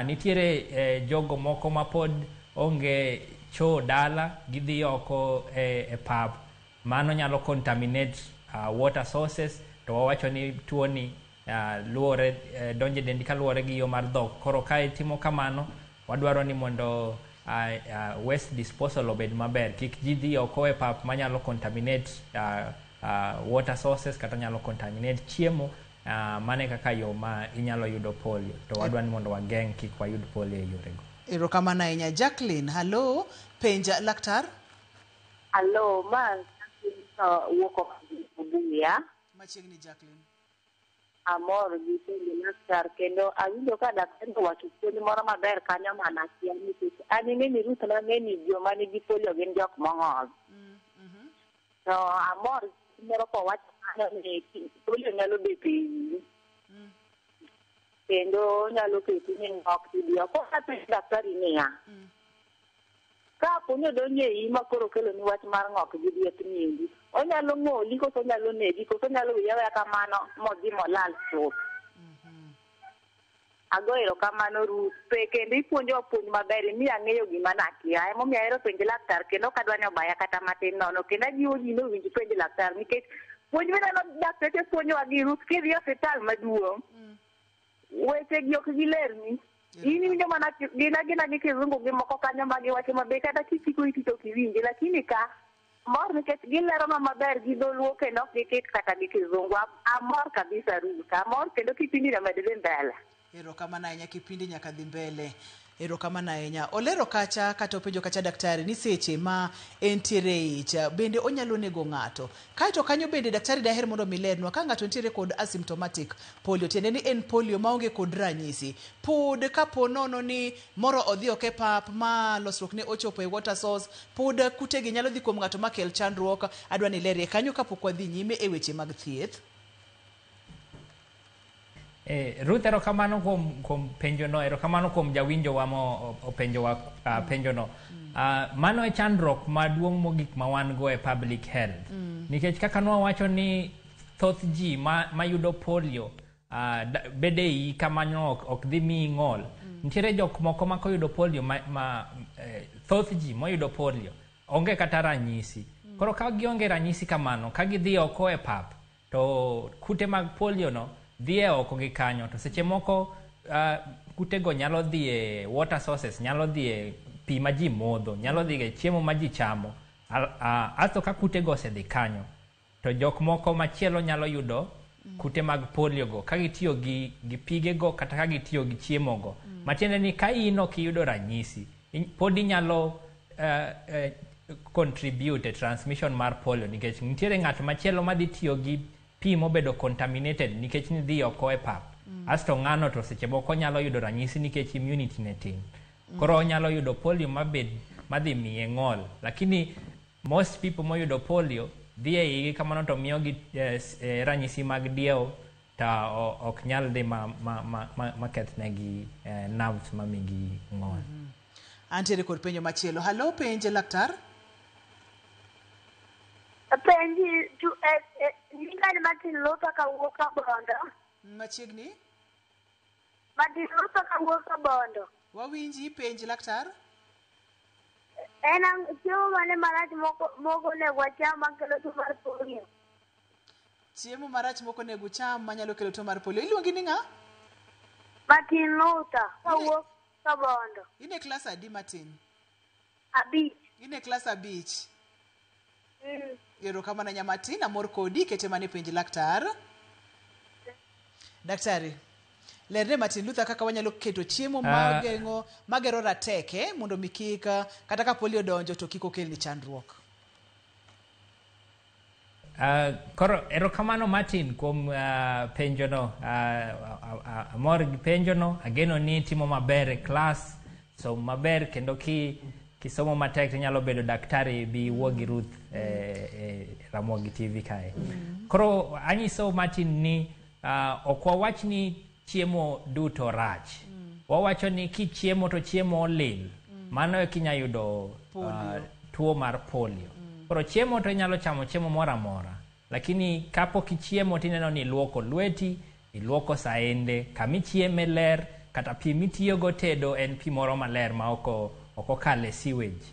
Nitiere jogo moko ma pod onge choo dala, gidhi oko e pap. Mano nyalo contaminate water sources, to wawacho ni tuo ni luwore donjo e dendi kaluwore gi yo mar dhok. Koro ka itimo kamano, wadwaro ni mondo waste disposal obed maber. Kik ji dhi oko e pap manyalo contaminate water sources kata nyalo contaminate chiemo. Mane kaka yo ma inyalo yudo polio, to wadwa ni mondo wageng' kik wayud polio e yorego. Erokamano ahinya. Jacqueline, hello, penja laktar. Hello, ma wuok Buya. Machiegni Jacqueline. Amor gi penjo laktar kendo awinjo ka daktari owacho puonj moro maber kanyo mana kia nikech an ing'e ni Ruth nang'e ni joma nigi polio gin jok mong'ol. To amor moro kowacho kanyo ni polio nyalo bet e iyi kendo nyalo keti ni ng'ok tidiyo. Koro apenjo daktari niya, kapo ni odonjo e iyi ma koro okeloni wach mar ng'ok gi diep niendi, onyalo ng'oli koso onyalo negi koso onyalo wiye aweya kamano modhi molal chuth? Ago erokamano Ruth, pe kendo ipuonjowa puonj maber, imiyo ang'eyo gima nakia. Emomiyo ahero penj laktar kendo ok adwa ni obaya kata matin nono. Kendo ajiwo ji ni owinj penj laktar nikech puonj mineno dakteche puonjowa gi Ruth kidhi e osiptal maduong' weche gi ok gilerni. In iwinjo mana gin agina gi kizungu gi moko kanyo ma giwacho maber kata kichiko iti to ok iwinji, lakini ka mor nikech gilerona maber gi dholuo kendo ok gikik kata gi kizungu. Amor kabisa Ruth, amor kendo kipindi no med dhi mbele. Erokamano ahinya, kipindi nyaka dhi mbele. Erokamano ahinya. Olero kacha kata openjo kacha daktari ni seche ma entiere e ich bende onyalo nego ng'ato. Kaeto kanyo bende daktari daher mondo milernwa ka ng'ato nitiere kod asymptomatic polio, tiende ni en polio maonge kod ranyisi. Pod kapo nono ni moro odhi oko e pap ma losruok ne ochopo e water source, pod kutegi nyalo dhi kuom ng'ato makel chandruok. Adwa ni ilerie kanyo kapok wadhi nyime e weche mag thieth. Ruth, erokamano kuom penjono, erokamano kuom jawinjowa mo openjowa penjono. Mano e chandruok maduong' mogik ma wan go e public health. Nikech kaka nwawacho ni thoth ji mayudo polio bede iyi kamano ok dhi miyi ng'ol. Nitiere jok moko ma koyudo polio thoth ji moyudo polio onge kata ranyisi. Koro ka gionge ranyisi kamano, ka gidhi oko e pap, to kute mag polio no dhi e oko gi kanyo, to seche moko kutego nyalo dhi e water sources, nyalo dhi e pi ma ji modho, nyalo dhi e chiemo ma ji chamo. Asto ka kutego osedhi kanyo, to jok moko machielo nyalo yudo kute mag polio go ka gitiyo gi pigego kata ka gitiyo gi chiemo go. Matiende ni ka in ok iyudo ranyisi, pod inyalo contribute e transmission mar polio nikech nitiere ng'at machielo madhi tiyo gi pi mobedo contaminated nikech nidhi oko e pap. Asto ng'ano to seche moko nyalo yudo ranyisi nikech immunity ne tin. Koro onyalo yudo polio mabed madhi miye ng'ol. Lakini most people moyudo polio dhi e igi kamano to miyogi ranyisi mag diewo to ok nyal dhi ma kethnegi nerves mamigi ng'ol. Antiere kod penjo machielo. Hallo, penje laktar. Penji nyinga ni Martin Luther kawuok Kabondo. Machiegni? Martin Luther kawuok Kabondo. Wawinji, penj laktar. En chiemo mane marach moko onego wacham makelo tuo mar polio? Chiemo marach moko onego ucham manyalo kelo tuo mar polio. Iluongi ni ng'a? Martin Luther kawuok Kabondo. In e klas adi Martin? 5. In e klas 5. Erokamano nya Martin, amor kodi, kete mane penj laktar. Daktari, lerne Martin Luther kaka wanyalo keto chiemo mageng'o magero rateke mondo mi kik kata ka polio donjo to kik okelni chandruok. Koro erokamano Martin kuom penjono. Amor gi penjono, ageno ni itimo maber e klas, som maber kendo kisomo matek tinyalo bedo daktari bi wuo gi Ruth e Ramogi TV kae. Koro anyiso Martin ni ok wawach ni chiemo duto rach. Wawacho ni kichiemo to chiemo olil. Mano eka inyalo yudo tuo mar polio. Koro chiemo to inyalo chamo chiemo moro amora. Lakini kapok ichiemo tineno ni iluoko lweti, iluoko saende, kamichieme ler, kata pi mitiyogo tedo en pi moro maler ma ok okal e sewage.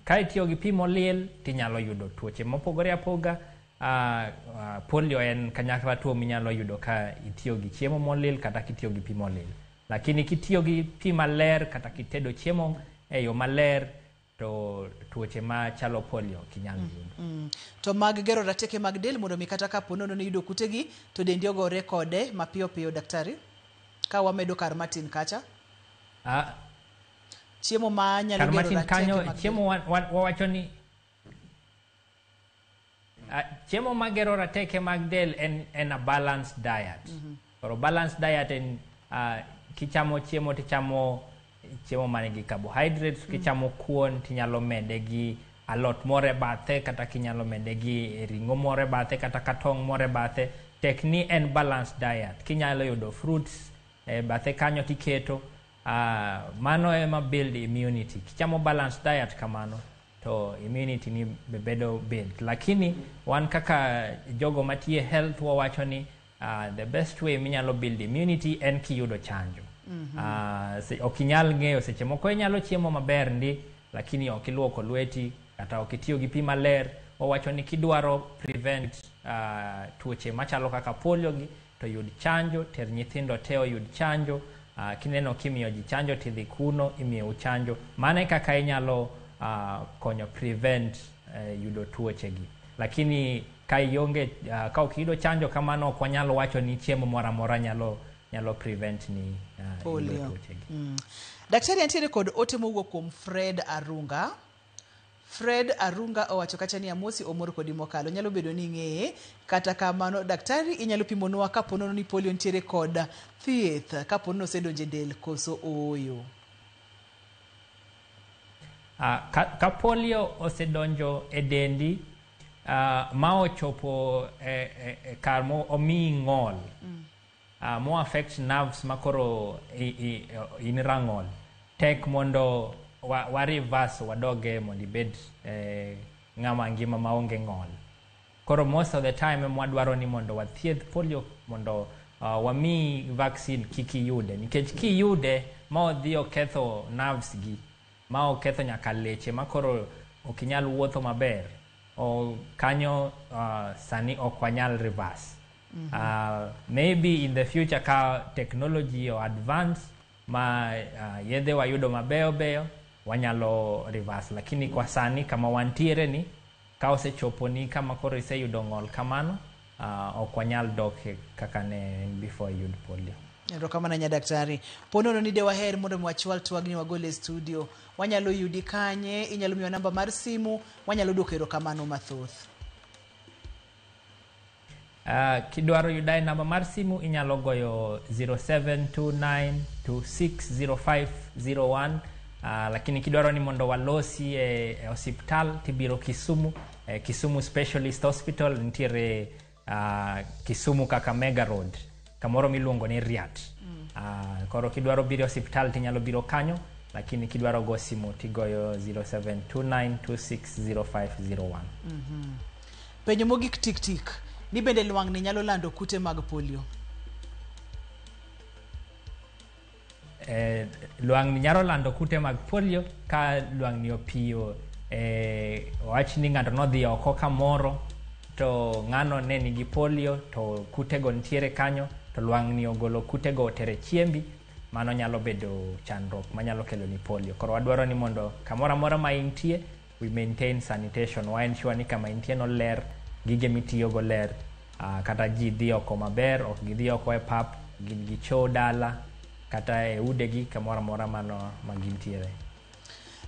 Ka itiyo gi pi moliel tinyalo yudo tuoche mopogore apoga. Polio en kanyakla tuo minyalo yudo ka itiyo gi chiemo molil kata kitiyo gi pi molil. Lakini kitiyo gi pi maler kata kitedo chiemo e yo maler to tuoche machalo polio ok inyal yudo. To mag gero rateke mag del mondo mi kata kapo nono ni yudo kutegi to dendi ogore kode mapiyo piyo daktari? Ka wamedo kar Martin kacha. Chiemo ma nyalo gero rateke kanyo, mag del. Chiemo wawacho ni chiemo magero rateke mag del en a balanced diet. Koro balanced diet en kichamo chiemo tichamo chiemo manigi carbohydrates, kichamo kuon tinyalo mede gi alot moro e bathe, kata kinyalo mede gi ring'o moro e bathe, kata katong' moro e bathe. Tek ni en balanced diet. Kinyalo yudo fruits e bathe kanyo tiketo, mano ema build immunity. Kichamo balanced diet kamano to immunity ni be bedo build. Lakini wan kaka jogo matiye health wawacho ni the best way minyalo build immunity en kiyudo chanjo. Ok inyal ng'eyo seche moko inyalo chiemo maber ndi, lakini ok iluoko lweti kata ok itiyo gi pi maler. Wawacho ni kidwaro prevent tuoche machalo kaka polio gi to yud chanjo, ter nyithindo te oyud chanjo. Kineno kimiyo ji chanjo tidhi kuno imiyou chanjo. Mano e kaka inyalo konyo prevent yudo tuoche gi. Lakini ka ionge ka ok iyudo chanjo kamano ok wanyalo wacho ni chiemo moro amora nyalo prevent ni polio. Tuoche gi. Daktari antiere kod ote mowuok kuom Fred Arunga. Fred Arunga owacho kacha ni amosi omor kodi mokalo. Nyalo bedo ni ing'eye, kata kamano daktari inyalo pimonwa kapo nono ni polio nitiere kod thieth kapo nono osedonjo e del koso ooyo. Ka polio osedonjo e dendi ma ochopo e kar mo omiyi ng'ol, mo affect nerves makoro in rang'ol, tek mondo wa reverse wadoge mondo ibed ng'ama ngima maonge ng'ol. Koro most of the time mwadwaro ni mondo wathiedh polio mondo wami vaccine kik iyude, nikech kiyude ma odhi oketho nerves gi, ma oketho nyaka leche ma koro ok inyal wuotho maber, o kanyo sani ok wanyal reverse. Maybe in the future ka technology o advance ma yedhe wayudo mabeyo beyo wanyalo reverse, lakini kwa sani kama wantiere ni ka osechopo ni kama koro iseyudo ng'ol kamano, ok wanyal dok kaka ne before iyud polio. Erokamano nya daktari. Ponono ni de waher mondo mi wachwal twagni wagol e studio. Wanyalo yudi kanye, inyalo miwa namba mar simu, wanyalo duoko erokamano mathoth. Kidwaro yuda e namba mar simu inyalo goyo 0729260501. Lakini kidwaro ni mondo walosi e osiptal tibiro Kisumu, Kisumu Specialist Hospital nitiere Kisumu Kakamega Road, kamoro miluongo ni Riat. Koro kidwaro biro osiptal tinyalo biro kanyo, lakini kidwaro go simu tigoyo 0729260501. Penjo mogik tik tik, ni bende lwang'ni nyalo lando kute mag polio? Lwang'ni nyalo lando kute mag polio ka lwang'ni opiyo. Wach ni ng'ato nodhi oko kamoro to ng'ano ne nigi polio to kutego nitiere kanyo to lwang'ni ogolo kutego otere chiembi, mano nyalo bedo chandruok manyalo kelo ni polio. Koro wadwaro ni mondo kamoro amora ma intie, we maintain sanitation, wa ensure ni kama intie no ler, gige mitiyogo ler, kata ji dhi oko maber, ok gidhi oko e pap, gin gi choo dala kata e udegi kamoro amora mano ma gintiere.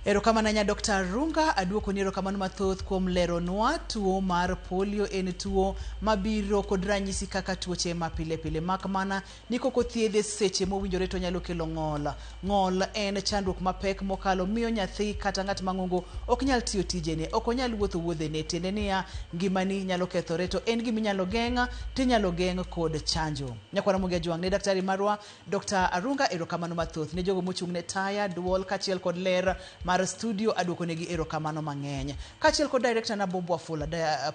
Erokamano ahinya Dr. Runga, aduokoni erokamano mathoth kuom leronwa tuo mar polio en tuo mabiro kod ranyisi kaka tuoche ma pile pile mak mana ni kok othiedhe seche mowinjore to nyalo kelo ng'ol. Ng'ol en chandruok mapek mokalo miyo nyathi kata ng'at mang'ongo ok nyal tiyo tijene, ok onyal wuotho wuodhene, tiende niya ngimani nyalo kethore to en gima inyalo geng' tinyalo geng' kod chanjo. Nyakwara Ramogi Ajwang' ne daktari marwa Dr. Arunga erokamano mathoth ne jogo mochung' ne taya, duol kaachiel kod ler mar studio aduokonegi erokamano mang'eny. Kaachiel kod director na Bob Wafula,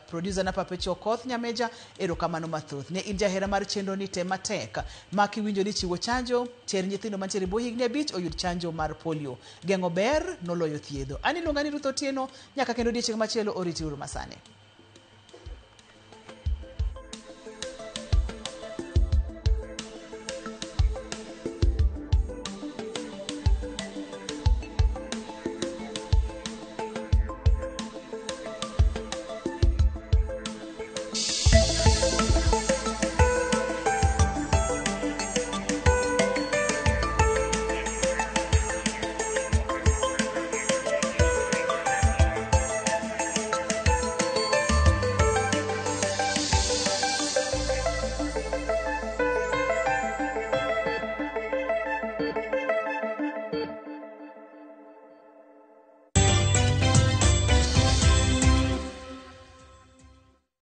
producer na Papecho Okoth Nyameja erokamano mathoth. Ne in jahera mar chenro ni tem matek ma kiwinjo ni chiwo chanjo, ter nyithindo mantiere e bwo higni 5 oyud chanjo mar polio. Geng'o ber noloyo thiedho. An iluonga ni Ruth Otieno, nyaka kendo odiechieng' machielo oriti uru masani.